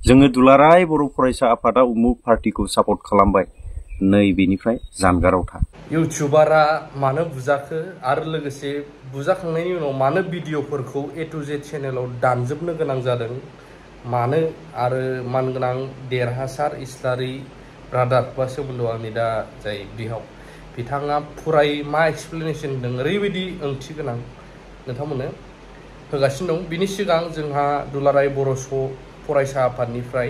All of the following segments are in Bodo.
जोङो दुलाराय बर' फरायसा आफादा उमुक पार्टीखौ सापर्ट खालामबाय नै बेनिफ्राय जानगाराव था। इउटिउबारा मानो बुजाखो आरो लोगोसे बुजाखांनायनि उनाव मानो भिडिअफोरखौ A to Z चेनेलाव दानजोबनो गोनां जादों मानो आरो मानगोनां देरहासार इस्लारि ब्रादार बा सोमोन्दोआव आंनि दा जाय बिहाव बिथाङा फुराय मा एक्सप्लेनेसन होदों ओरैबायदि ओंथि गोनां नोंथांमोननो होगासिनो दं। बिनि सिगां जोंहा दुलाराय बर' फरायसा आफादनिफ्राय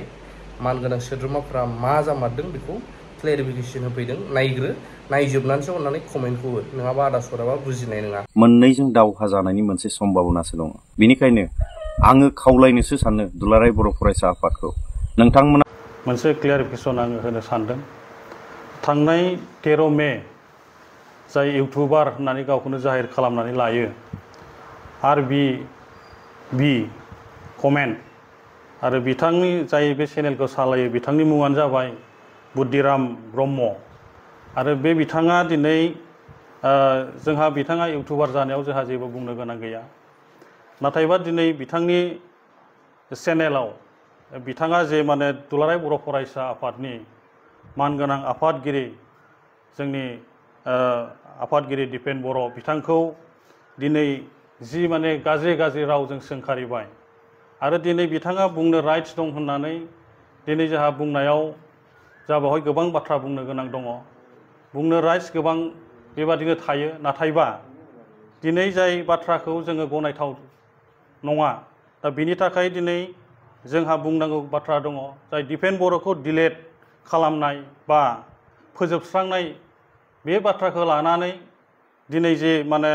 मानगोनां सोद्रोमाफ्रा मा जामारदों बेखौ क्लेरिफिकेसन होफैदों। नायजोबनानैसो अननानै कमेन्टखौ हो, नङाबा आदा सराबा बुजिनाय नङा। मोननैजों दावहा जानायनि मोनसे सम्भावनासो दङ। बेनिखायनो आङो खावलायनोसो सानो दुलाराय बर' फरायसा आफादखौ, नोंथांमोना मोनसे क्लियारिफिकेसन आङो होनो सानदों। थांनाय 13 मे जाय इउटिउबार होननानै गावखौनो जाहिर खालामनानै लायो RBB कमेन्ट आरो बिथांनि जाय बे चेनेलखौ सालायो बिथांनि मुङानो जाबाय बुद्धिराम ब्रह्म आरो बे बिथाङा दिनै जोंहा बिथाङा इउटिउबार जानायाव जोंहा जेबो बुंनो गोनां गैया। नाथायबा दिनै बिथांनि चेनेलाव बिथाङा जे माने दुलाराय बर' फरायसा आफादनि मानगोनां आफादगिरि जोंनि आफादगिरि दिपेन बर' बिथांखौ दिनै जि माने गाज्रि रावजों सोंखारिबाय आरो दिनै बिथाङा बुंनो राइट्स दं होननानै दिनै जोंहा बुंनायाव जा बेवहाय गोबां बाथ्रा बुंनो गोनां दङ। बुंनो राइट्स गोबां बेबादिनो थायो, नाथायबा दिनै जाय बाथ्राखौ जोङो गनायथाव नङा दा बिनि थाखाय दिनै जोंहा बुंनांगौ बाथ्रा दङ। जाय दिपेन बर'खौ डिलेट खालामनाय बा फोजोबस्रांनाय बे बाथ्राखौ लानानै दिनै जे माने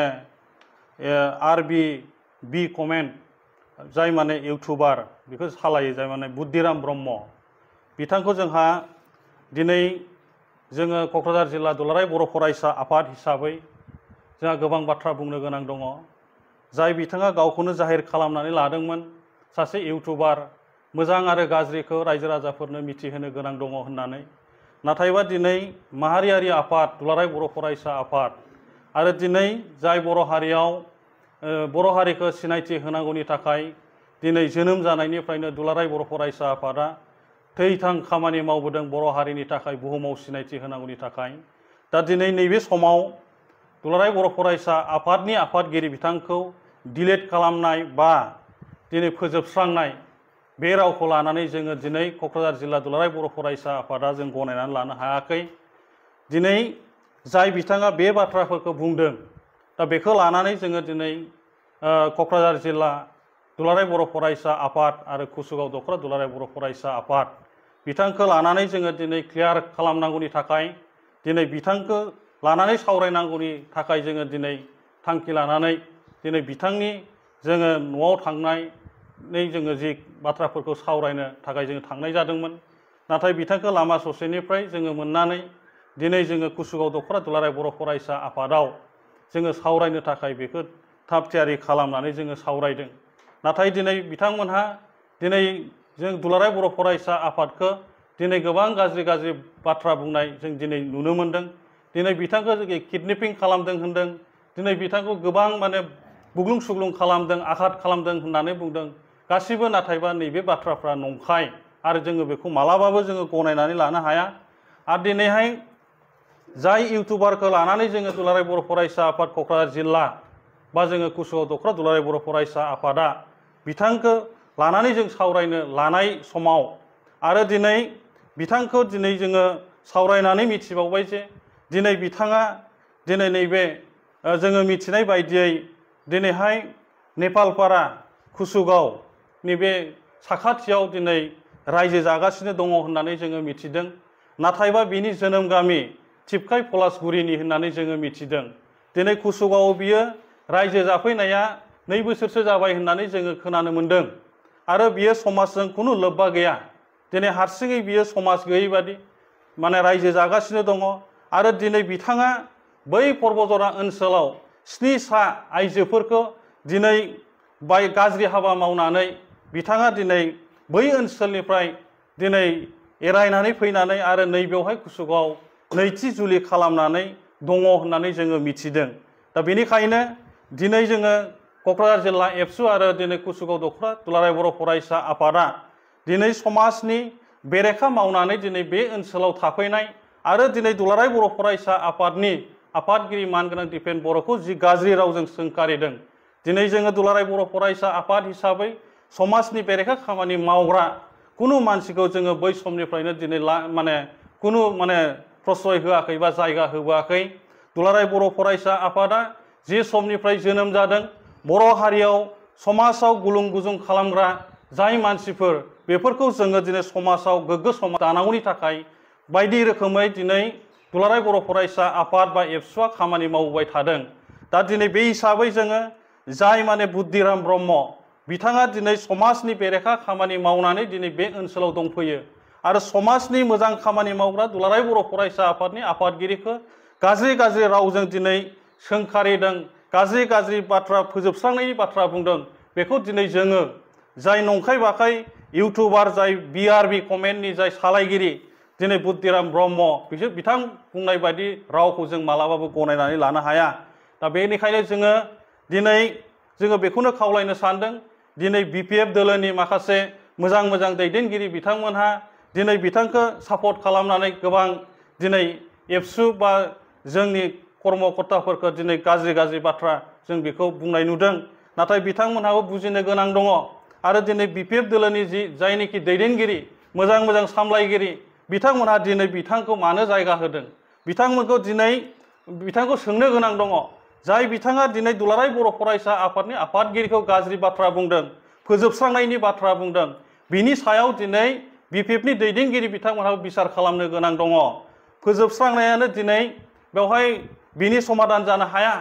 RBB कमेन्ट जाय माने इउटिउबार बेखौ सालायो जाय माने बुद्धिराम ब्रह्म बिथांखौ जोंहा दिनै जोङो क'क्राझार जिल्ला दुलाराय बर' फरायसा आफाद हिसाबै जोंहा गोबां बाथ्रा बुंनो गोनां दङ। जाय बिथाङा गावखौनो जाहिर खालामनानै लादोंमोन सासे इउटिउबार मोजां आरो गाज्रिखौ रायजो राजाफोरनो मिथिहोनो गोनां दङ होननानै, नाथायबा दिनै माहारियारि आफाद दुलाराय बर' फरायसा आफाद आरो दिनै जाय बर' हारियाव बर' हारिखौ सिनायथि होनांगौनि थाखाय दिनै जोनोम जानायनिफ्रायनो दुलाराय बर' फरायसा आफादा थैथां खामानि मावबोदों बर' हारिनि थाखाय बुहुमाव सिनायथि होनांगौनि थाखाय। दा दिनै नैबे समाव दुलाराय बर' फरायसा आफादनि आफादगिरि बिथांखौ डिलेट खालामनाय बा दिनै फोजोबस्रांनाय बे रावखौ लानानै जोङो दिनै क'क्राझार जिल्ला दुलाराय बर' फरायसा आफादा जों गनायनानै लानो हायाखै। दिनै जाय बिथाङा बे बाथ्राफोरखौ बुंदों दा बेखौ लानानै जोङो दिनै क'क्राझार जिल्ला दुलाराय बर' फरायसा आफाद आरो कुसुगाव दख'रा दुलाराय बर' फरायसा आफाद बिथांखौ लानानै जोङो दिनै क्लियार खालामनांगौनि थाखाय दिनै बिथांखौ लानानै सावरायनांगौनि थाखाय जोङो दिनै थांखि लानानै दिनै बिथांनि जोङो न'आव थांनानै जोङो जि बाथ्राफोरखौ सावरायनो थाखाय जोङो थांनाय जादोंमोन। नाथाय बिथांखौ लामा ससेनिफ्राय जोङो मोननानै दिनै जोङो कुसुगाव दख'रा दुलाराय बर' फरायसा आफादाव जोङो सावरायनो थाखाय बेखौ थाब थियारि खालामनानै जोङो सावरायदों। नाथाय दिनै बिथांमोनहा दिनै जों दुलाराय बर' फरायसा आफादखौ दिनै गोबां गाज्रि बाथ्रा बुंनाय जों दिनै नुनो मोन्दों। दिनै बिथांखौ किडनेपिं खालामदों होनदों, दिनै बिथांखौ गोबां माने बुग्लुं सुग्लुं खालामदों, आघात खालामदों होननानै बुंदों। गासिबो नाथायबा नैबे बाथ्राफ्रा नंखाय आरो जोङो बेखौ मालाबाबो जोङो गनायनानै लानो हाया। आरो दिनैहाय जाय इउटिउबारखौ लानानै जोङो दुलाराय बर' फरायसा आफाद क'क्राझार जिल्ला बा जोङो कुसुगाव दख'रा दुलाराय बर' फरायसा आफादा बिथांखौ लानानै जों सावरायनो लानाय समाव आरो दिनै बिथांखौ दिनै जोङो सावरायनानै मिथिबावबाय जे दिनै बिथाङा दिनै नैबे जोङो मिथिनाय बायदियै दिनैहाय नेपालपारा कुसुगाव नैबे साखाथियाव दिनै रायजो जागासिनो दङ होननानै जोङो मिथिदों। नाथायबा बिनि जोनोम गामि थिपकाय पलासगुरिनि होननानै जोङो मिथिदों। दिनै कुसुगावआव बियो रायजो जाफैनाया 2 बोसोरसो जाबाय होननानै जोङो खोनानो मोन्दों आरो बियो समाजजों खुनु लोब्बा गैया। दिनै हारसिङै बियो समाज गैयै बादि माने रायजो जागासिनो दङ आरो दिनै बिथाङा बै पर्बजरा ओनसोलाव 7 सा आइजोफोरखौ दिनै गाज्रि हाबा मावनानै बिथाङा दिनै बै ओनसोलनिफ्राय दिनै एरायनानै फैनानै आरो नैबेवहाय कुसुगाव नैथि जुलि खालामनानै दङ होननानै जोङो मिथिदों। दा बेनिखायनो दिनै जोङो क'क्राझार जिल्ला एबसु आरो दिनै कुसुगाव दख'रा दुलाराय बर' फरायसा आफादा दिनै समाजनि बेरेखा मावनानै दिनै बे ओनसोलाव थाफैनाय आरो दिनै दुलाराय बर' फरायसा आफादनि आफादगिरि मानगोनां दिपेन बर'खौ जि गाज्रि रावजों सोंखारिदों दिनै जोङो दुलाराय बर' फरायसा आफाद हिसाबै समाजनि बेरेखा खामानि मावग्रा कुनु मानसिखौ जोङो बै समनिफ्रायनो दिनै माने कुनु माने प्रश्रय होआखै बा जायगा होबोआखै दुलाराय बर' फरायसा आफादा जे समनिफ्राय जोनोम जादों बर' हारियाव समाजाव गुलुं गुजुं खालामग्रा जाय मानसिफोर बेफोरखौ जोङो दिनै समाजाव गोग्गो समाज दानांगौनि थाखाय बायदि रोखोमै दिनै दुलाराय बर' फरायसा आफाद बा एबसुआ खामानि मावबाय थादों दा दिनै बे हिसाबै जोङो जाय माने बुद्धिराम ब्रह्म बिथाङा दिनै समाजनि बेरेखा खामानि मावनानै दिनै बे ओनसोलाव दंफैयो आरो समाजनि मोजां खामानि मावग्रा दुलाराय बर' फरायसा आफादनि आफादगिरिखौ गाज्रि गाज्रि रावजों दिनै सोंखारिदों गाज्रि गाज्रि बाथ्रा फोजोबस्रांनायनि बाथ्रा बुंदों बेखौ दिनै जोङो जाय नंखाय बाखाय इउटुबार जाय BRB कमेन्टनि जाय सालायगिरि दिनै बुद्धिराम ब्रह्म बिसोर बिथां बुंनाय बायदि रावखौ जों मालाबाबो गनायनानै लानो हाया दा बेनिखायनो जोङो दिनै जोङो बेखौनो खावलायनो सानदों दिनै BPF दोलोनि माखासे मोजां मोजां दैदेनगिरि बिथांमोनहा दिनै बिथांखौ सापर्ट खालामनानै गोबां दिनै एबसु बा जोंनि कर्मकर्ताफोरखौ दिनै गाज्रि गाज्रि बाथ्रा जों बेखौ बुंनाय नुदों नाथाय बिथांमोनहाबो बुजिनो गोनां दङ आरो दिनै BPF दोलोनि जायनोखि दैदेनगिरि मोजां मोजां सामलायगिरि बिथांमोनहा दिनै बिथांखौ मानो जायगा होदों बिथांमोनखौ दिनै बिथांखौ सोंनो गोनां दङ जाय बिथाङा दिनै दुलाराय बर' फरायसा आफादनि आफादगिरिखौ गाज्रि बाथ्रा बुंदों फोजोबस्रांनायनि बाथ्रा बुंदों बिनि सायाव दिनै BPFनि दैदेनगिरि बिथांमोनहाबो बिसार खालामनो गोनां दङ फोजोबस्रांनायानो दिनै बेवहाय बिनि समाधान जानो हाया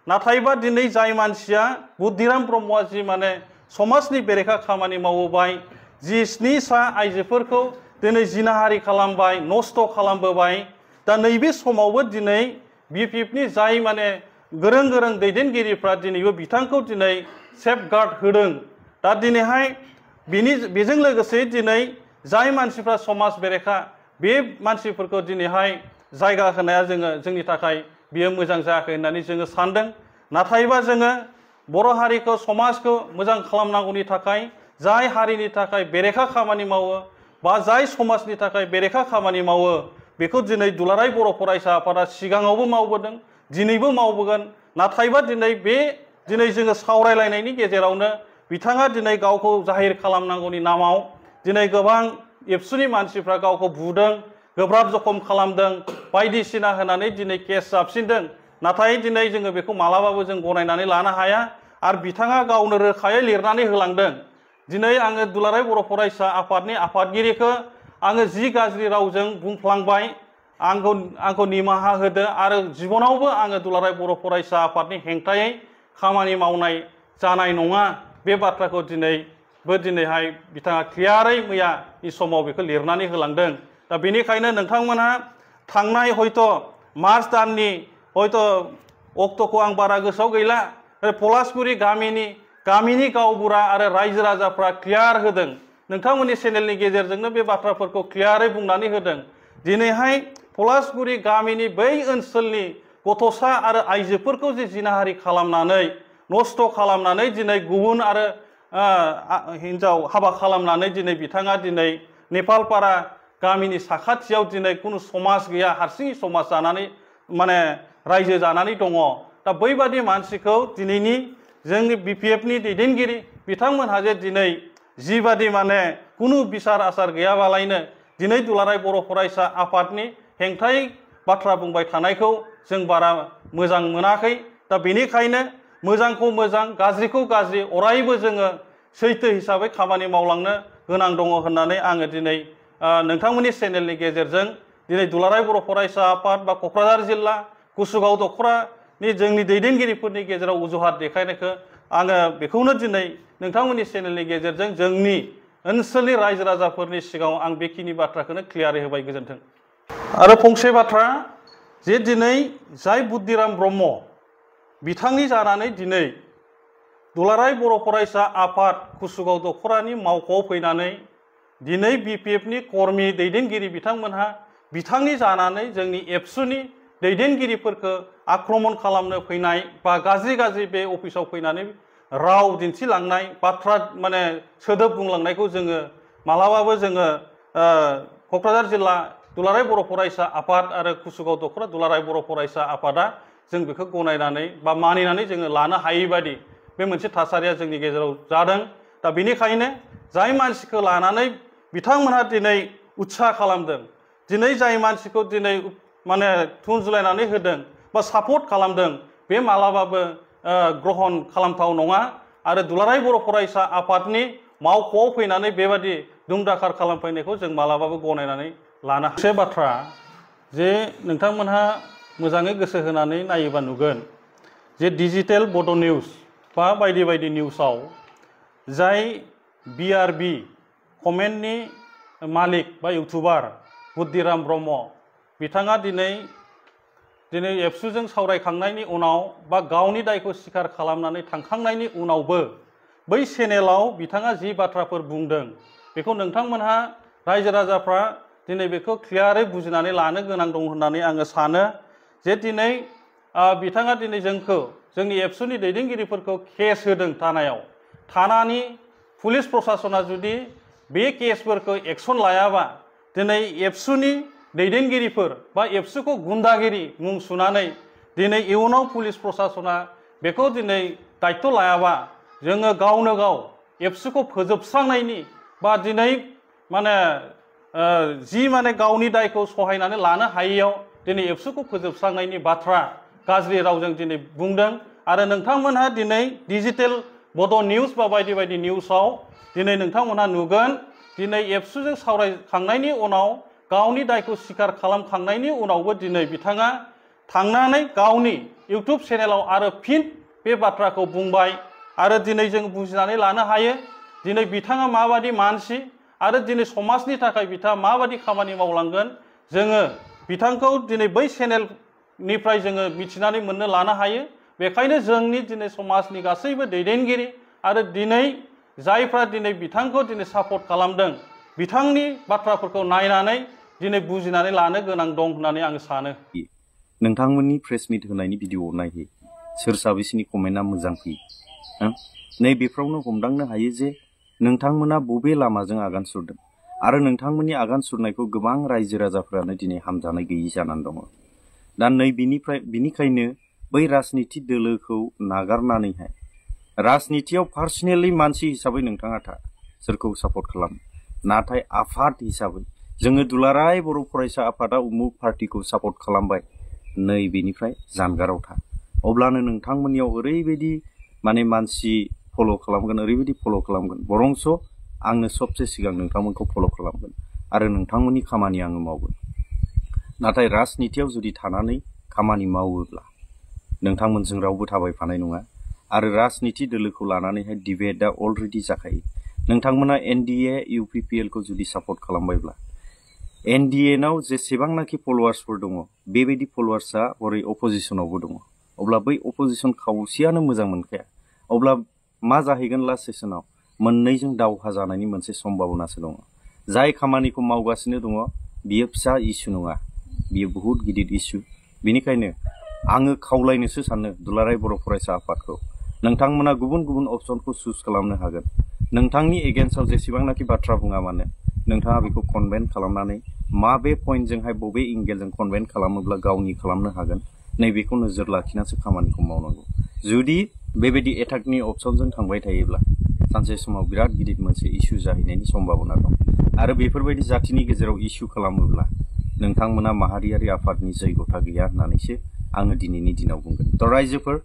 नाथायबा दिनै जाय मानसिया बुद्धिराम ब्रह्मआ जि माने समाजनि बेरेखा खामानि मावबाय जि 7 सा आइजोफोरखौ दिनै जिनाहारि खालामबाय नस्थ' खालामबोबाय दा नैबे समावबो दिनै BPFनि जाय माने गोरों गोरों दैदेनगिरिफ्रा दिनैबो बिथांखौ दिनै सेफगार्ड होदों दा दिनैहाय बेजों लोगोसे दिनै जाय मानसिफ्रा समाज बेरेखा बे मानसिफोरखौ दिनैहाय जायगा होनाया जोंनि थाखाय बियो मोजां जायाखै होननानै जोङो सानदों नाथायबा जोङो बर' हारिखौ समाजखौ मोजां खालामनांगौनि थाखाय जाय हारिनि थाखाय बेरेखा खामानि मावो बा जाय समाजनि थाखाय बेरेखा खामानि मावो बेखौ दिनै दुलाराय बर' फरायसा आफादा सिगाङावबो मावबोदों दिनैबो मावबोगोन नाथायबा दिनै जोङो सावरायलायनायनि गेजेरावनो बिथाङा दिनै गावखौ जाहिर खालामनांगौनि नामाव दिनै गोबां एबसुनि मानसिफ्रा गावखौ बुदों गोब्राब जखम खालामदों बायदिसिना होनानै दिनै केस जाबसिनदों नाथाय दिनै जोङो बेखौ मालाबाबो जों गनायनानै लानो हाया आरो बिथाङा गावनो रोखायै लिरनानै होलांदों दिनै आङो दुलाराय बर' फरायसा आफादनि आफादगिरिखौ आङो जि गाज्रि रावजों बुंफ्लांबाय आंखौ निमाहा होदो आरो जिबनावबो आङो दुलाराय बर' फरायसा आफादनि हेंथायै खामानि मावनाय जानाय नङा बे बाथ्राखौ दिनैहाय बिथाङा क्लियारै मैयानि समाव बेखौ लिरनानै होलांदों दा बेनिखायनो नोंथांमोनहा थांनाय हयथ' मार्च दाननि हयथ' अक्ट'खौ आं बारा गोसोआव गैला पलासगुरि गामिनि गावबुरा आरो रायजो राजाफ्रा क्लियार होदों नोंथांमोननि चेनेलनि गेजेरजोंनो बे बाथ्राफोरखौ क्लियारै बुंनानै होदों दिनैहाय पलासगुरि गामिनि बै ओनसोलनि गथ'सा आरो आइजोफोरखौ जे जिनाहारि खालामनानै नस्थ' खालामनानै दिनै गुबुन आरो हिन्जाव हाबा खालामनानै दिनै बिथाङा दिनै नेपालपारा गामिनि साखाथियाव दिनै कुनु समाज गैया हारसिङै समाज जानानै माने रायजो जानानै दङ दा बैबादि मानसिखौ दिनैनि जोंनि BPFनि दैदेनगिरि बिथांमोनहा जे दिनै जिबादि माने कुनु बिसार आसार गैयाबालायनो दिनै दुलाराय बर' फरायसा आफादनि हेंथायै बाथ्रा बुंबाय थानायखौ जों बारा मोजां मोनाखै दा बेनिखायनो मोजांखौ मोजां गाज्रिखौ गाज्रि अरायबो जोङो सैथो हिसाबै खामानि मावलांनो गोनां दङ होननानै आङो दिनै नोंथांमोननि चेनेलनि गेजेरजों दिनै दुलाराय बर' फरायसा आफाद बा क'क्राझार जिल्ला कुसुगाव दख'रानि जोंनि दैदेनगिरिफोरनि गेजेराव अजुहात देखायनायखौ आङो बेखौनो दिनै नोंथांमोननि चेनेलनि गेजेरजों जोंनि ओनसोलनि रायजो राजाफोरनि सिगाङाव आं बेखिनि बाथ्राखौनो क्लियारै होबाय गोजोन्थों आरो फंसे बाथ्रा जे दिनै जाय बुद्धिराम ब्रह्म बिथांनि जानानै दिनै दुलाराय बर' फरायसा आफाद कुसुगाव दख'रानि मावख'आव फैनानै दिनै BPFनि कर्मि दैदेनगिरि बिथांमोनहा बिथांनि जानानै जोंनि एबसुनि दैदेनगिरिफोरखौ आक्रमण खालामनो फैनाय बा गाज्रि बे अफिसाव फैनानै राव दिन्थिलांनाय बाथ्रा माने सोदोब बुंलांनायखौ जोङो मालाबाबो जोङो क'क्राझार जिल्ला दुलाराय बर' फरायसा आफाद आरो कुसुगाव दख'रा दुलाराय बर' फरायसा आफादा जों बेखौ गनायनानै बा मानिनानै जोङो लानो हायै बायदि बे मोनसे थासारिया जोंनि गेजेराव जादों। दा बेनिखायनो जाय मानसिखौ लानानै बिथांमोनहा दिनै उत्साह खालामदों, दिनै जाय मानसिखौ दिनै माने थुनजुलायनानै होदों बा सापर्ट खालामदों, बे मालाबाबो ग्रहण खालामथाव नङा आरो दुलाराय बर' फरायसा आफादनि मावख'आव फैनानै बेबादि दुमदाखार खालामफैनायखौ जों मालाबाबो गनायनानै लानो हाया। मोनसे बाथ्रा जे नोंथांमोनहा मोजाङै गोसो होनानै नायोबा नुगोन जे डिजिटेल बड' निउस बा बायदि बायदि निउसाव जाय BRB कमेन्टनि मालिक बा इउटुबार बुद्धिराम ब्रह्म बिथाङा दिनै एबसुजों सावरायखांनायनि उनाव बा गावनि दायखौ स्वीकार खालामनानै थांखांनायनि उनावबो बै चेनेलाव बिथाङा जि बाथ्राफोर बुंदों बेखौ नोंथांमोनहा रायजो राजाफ्रा दिनै बेखौ क्लियारै बुजिनानै लानो गोनां दं होननानै आङो सानो जे दिनै बिथाङा दिनै जोंनि एबसुनि दैदेनगिरिफोरखौ केस होदों थानायाव। थानानि पुलिस प्रशासना जुदि बे केसफोरखौ एक्सन लायाबा दिनै एबसुनि दैदेनगिरिफोर बा एबसुखौ गुन्दागिरि मुं सुनानै दिनै इयुनाव पुलिस प्रशासना बेखौ दिनै दायित्व लायाबा जोङो गावनो गाव एबसुखौ फोजोबस्रांनायनि बा दिनै माने जि माने गावनि दायखौ सहायनानै लानो हायैयाव दिनै एबसुखौ फोजोबस्रांनायनि बाथ्रा गाज्रि रावजों दिनै बुंदों। आरो नोंथांमोनहा दिनै डिजिटेल बड' निउस बा बायदि बायदि निउसाव दिनै नोंथांमोनहा नुगोन दिनै एबसुजों सावरायखांनायनि उनाव गावनि दायखौ स्वीकार खालामखांनायनि उनावबो दिनै बिथाङा थांनानै गावनि इउटुब चेनेलाव आरो फिन बे बाथ्राखौ बुंबाय। आरो दिनै जों बुजिनानै लानो हायो दिनै बिथाङा माबादि मानसि आरो दिनै समाजनि थाखाय बिथाङा माबादि खामानि मावलांगोन जोङो बिथांखौ दिनै बै चेनेलनिफ्राय जोङो मिथिनानै मोननो लानो हायो। बेखायनो जोंनि दिनै समाजनि गासैबो दैदेनगिरि आरो दिनै जायफ्रा दिनै बिथांखौ दिनै सापर्ट खालामदों बिथांनि बाथ्राफोरखौ नायनानै दिनै बुजिनानै लानो गोनां दं होननानै आं सानो। नोंथांमोननि प्रेस मिट होनायनि भिडिअ नायहै सोर साबेसेनि कमेन्टआ मोजां फैयो। नै बेफोरावनो हमदांनो हायो जे नोंथांमोना बबे लामाजों आगान सुरदों आरो नोंथांमोननि आगान सुरनायखौ गोबां रायजो राजाफोरानो दिनै हामजानाय गैयि जानानै दङ। दा नै बिनिखायनो बै राजनिति दोलोखौ नागारनानैहाय राजनितियाव पार्सनेलि मानसि हिसाबै नोंथाङा था सोरखौ सापर्ट खालामो, नाथाय आफाद हिसाबै जोङो दुलाराय बर' फरायसा आफादा उमुक पार्टिखौ सापर्ट खालामबाय, नै बेनिफ्राय जानगाराव था। अब्लानो नोंथांमोननियाव ओरैबायदि माने मानसि फल' खालामगोन, ओरैबायदि फल' खालामगोन बरंस' आंनो सबसे सिगां नोंथांमोनखौ फल' खालामगोन आरो नोंथांमोननि खामानि आङो मावगोन। नाथाय राजनितियाव जुदि थानानै खामानि मावोब्ला नोंथांमोनजों रावबो थाबायफानाय नङा आरो राजनिति दोलोखौ लानानैहाय डिबेटआ अलरेडि जाखायो। नोंथांमोना NDA UPPL खौ जुदि सापर्ट खालामबायब्ला NDA नाव जेसेबांनाखि फलोवार्सफोर दङ बेबायदि फलोवार्सआ हरै अपोजिसनावबो दङ। अब्ला बै अपोजिसन खावसेयानो मोजां मोनखाया। अब्ला मा जाहैगोन लास्ट सेसनाव मोननैजों दावहा जानायनि मोनसे सम्भाबनासो दङ। जाय खामानिखौ मावगासिनो दङ बियो फिसा इस्यु नङा, बियो बहुत गिदिर इस्यु। बेनिखायनो आङो खावलायनोसो सानो दुलाराय बर' फरायसा आफादखौ, नोंथांमोना गुबुन गुबुन अपसनखौ चुज खालामनो हागोन। नोंथांनि एगेन्स्टआव जेसेबांनाखि बाथ्रा बुङा मानो नोंथाङा बेखौ कनभेन्ट खालामनानै माबे पइन्टजोंहाय बबे एंगेलजों कनभेन्ट खालामोब्ला गावनि खालामनो हागोन नैबेखौ नोजोर लाखिनासो खामानिखौ मावनांगौ। जुदि बेबायदि एटाकनि अपसनजों थांबाय थायोब्ला सानसे समाव बिराद गिदिर मोनसे इस्यु जाहैनायनि सम्भाबना दं आरो बेफोरबायदि जाथिनि गेजेराव इस्यु खालामोब्ला नोंथांमोना माहारियारि आफादनि जैगथा गैया होननानैसो आङो दिनैनि दिनाव बुंगोन। थ' रायजोफोर